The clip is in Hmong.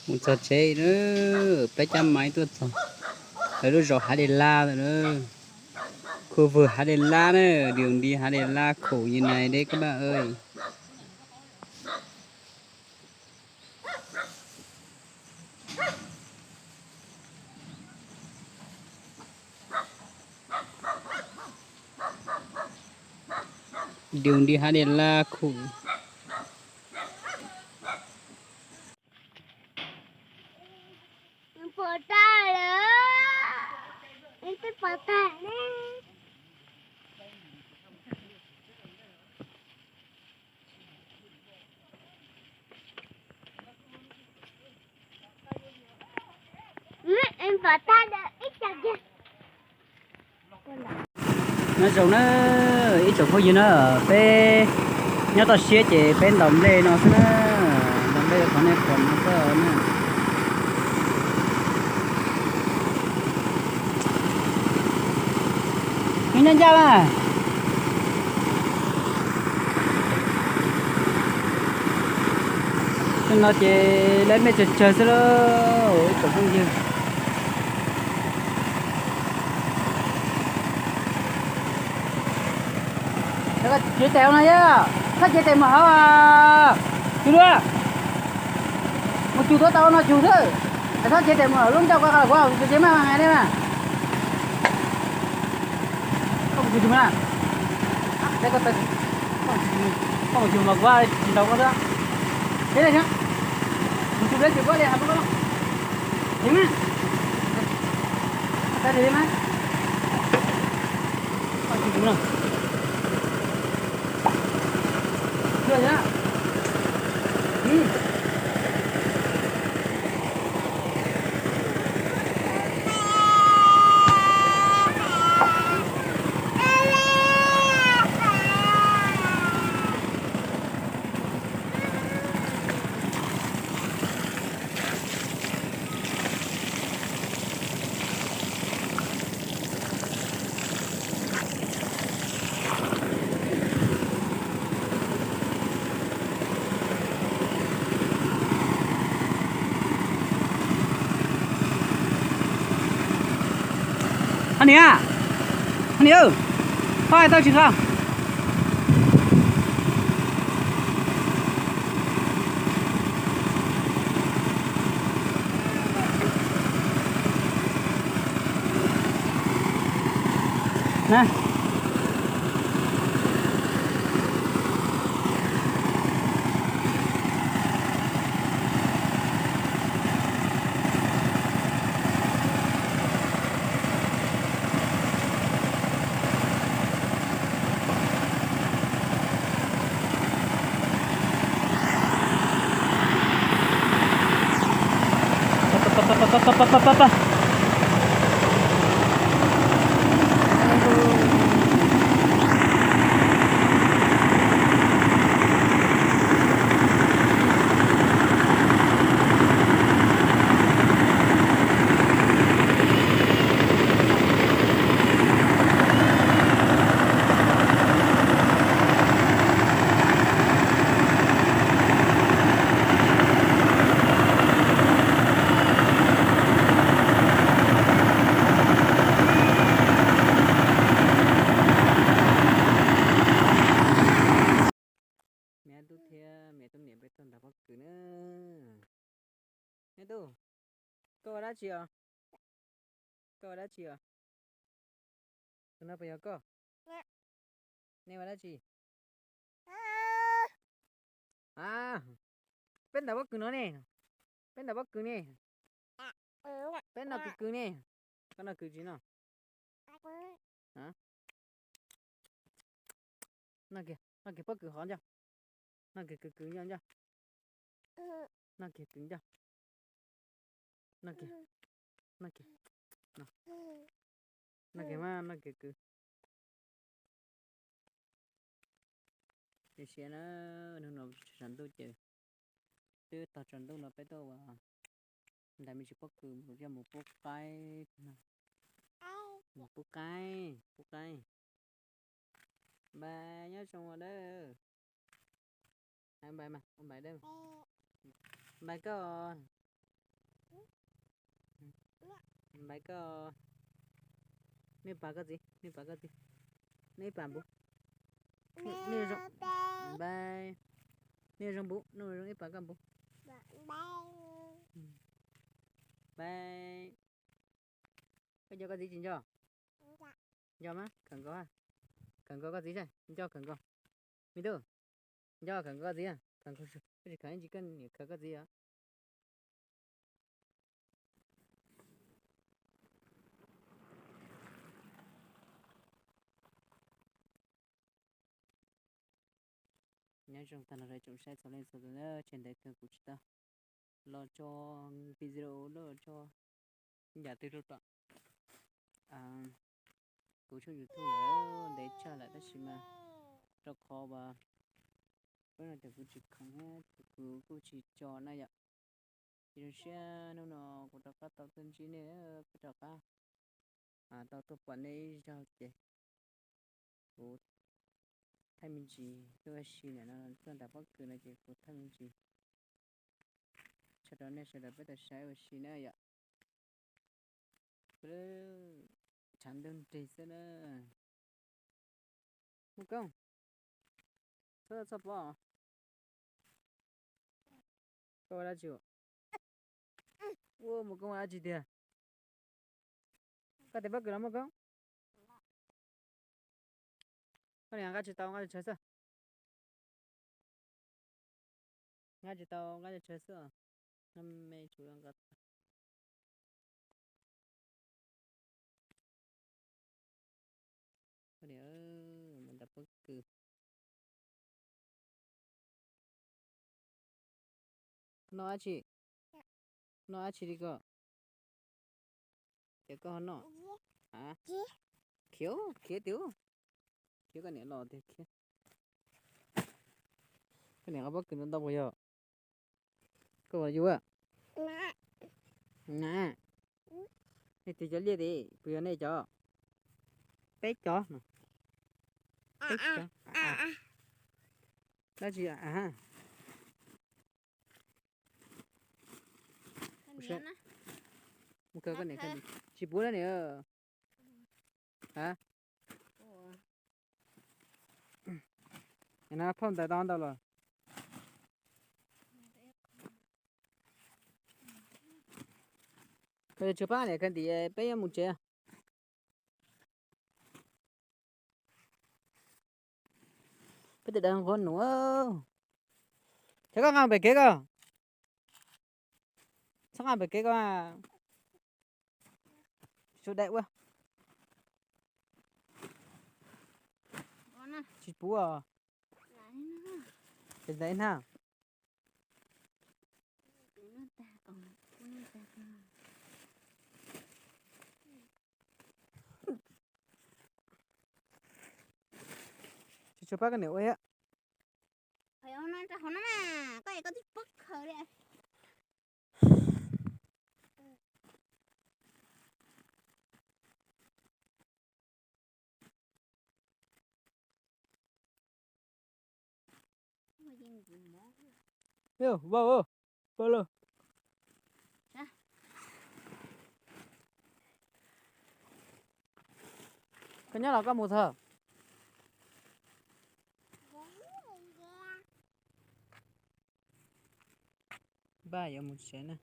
Mus txog tsev na, peb cab maiv tuaj txog lawv lub zos Hav Dej Lab lawm na. Khu vwg Hav Dej Lab na, điều đi Hav Dej Lab khủng như này đấy các bạn ơi. Đường đi Hav Dej Lab khủng. Pom tag lawm, twb pom tag ne. Pom tag lawm ib co kiag. Nyob zoo na, ib tsoom phooj ywg na, peb nyob toj siab ces peb ntaus nplej no xwb na, ntaus nplej qhov nej pom no xwb na. Nws nyob ncaj mas. Tej no ces lawv mej tsawg tsawg xwb lauj, ib tsoom phooj ywg. Cev tes no yog, txhob cev tes mus hauv, cug dua, mus cug tuav tau no cug xwb, txhob cev tes mus lub ncauj ko los kuv tsis cev mas hais li mas. Koj mus cug cug na, koj mus cug mas kuv tsis ntaus koj xwb. Mus cug dua ces kuv li hais rau koj, heev na, tag li mas. Hos niam, hos niam, koj hais tau tsis koj? Me tub thiab me tub niam peb tuaj ntaus pob kws na. Me tub, koj ua dab tsi os? Koj ua dab tsi os? Tus no puas yog koj? Nej ua dab tsi? A, peb ntaus pob kws no ne. Peb ntaus pob kws ne. Peb noj kws kws ne. Koj noj kws tsis noj? Noj kiag, noj kiag pob kws hov ncaj. Noj kiag kws kws ncaj ncaj. Noj kiag kws ncaj. Noj kiag, noj kiag. Noj kiag mas, noj kiag kws. Sim siab na, hnub no tsaus ntuj ces twb tag tsaus ntuj no peb tuaj ua ntais me ntsis pob kws mus coj mus pub qaib no. Mus pub qaib, pub qaib. Npais nyob zoo os dawb. Npais mas, npais dawb. Npais koj. Npais koj. Nej pab koj txiv, nej pab koj txiv. Nej pab npum. Nej zoo, npais. Nej zoo npum, nej zoo ib pab koj npum. Npais. Koj nco koj txiv tsis nco? Nco mas khawm nkaus, khawm nkaus koj txiv saib, nco khawm nkaus. Me tub, nco khawm nkaus koj txiv, khawm nkaus, koj tsis khawm ntsis koj niam khawm koj txiv os. Nyob zoo tag nrho rau tsoom saib txhua leej txhua tus na, tseg ntev kawg kuv tsis tau los tso video los tso ib yam twg rau tom kuv tshooj YouTube lawm, ntev tshaj lawm tab sis mas rau qhov uas peb no ces kuv tsis khoom thiab kuv kuj tsis tso na yom. Ces zoo siab hnub no kuv rov qab tau tuaj ntsib nej, kuv rov qab tau tuaj pom nej ib zaug ces kuv thaij me ntsis tuaj ua si ntawm no, tuaj nram pob kws no ces kuv thaij me ntsis tso rau nej sawv daws peb tau saib ua si na yom. Tshav ntuj nrig xwb na. Mus koob, txhob txhob pob. Koj ua dab tsi? Ua mus koob ua dab tsi tiag? Koj tes pob kws los mus koob. Koj niam nqa tsis tau, nqa tsis tshawv xwb. Nqa tsis tau, nqa tsis tshawv xwb. No me tsuv nqa. Mus nram pob kws. Noj dab tsi? Noj dab tsi li ko? Ces koj ho noj a? Khiav, khiav tiag. Khiav koj niam los tiag khiav. Koj niam nqa pob kws ntau ntau puas yog? Koj ua yus a? Na, nej tig cov liaj ti, puas yog nej cov? Peb cov no. Peb cov. Dab tsi a? Mus kawg koj niam, tsis puv dab niam. Ha? No phauj ntais tau ntau los. Koj tshuav pab niam kawg ntim peb yuav mus tsev. Peb tus dawb nquab nus. Ces koj nqa pem kev koj. Txhob nqa pem kev koj. Su dai ua. Tsis puv os. Ces ntawd ib hnab. Tsis tshua pab koj niam ua thiab. Koj es koj twb pob khaws li. Vau, vau los. Koj nyob los koj mus txog. Npaj yuav mus tsev na.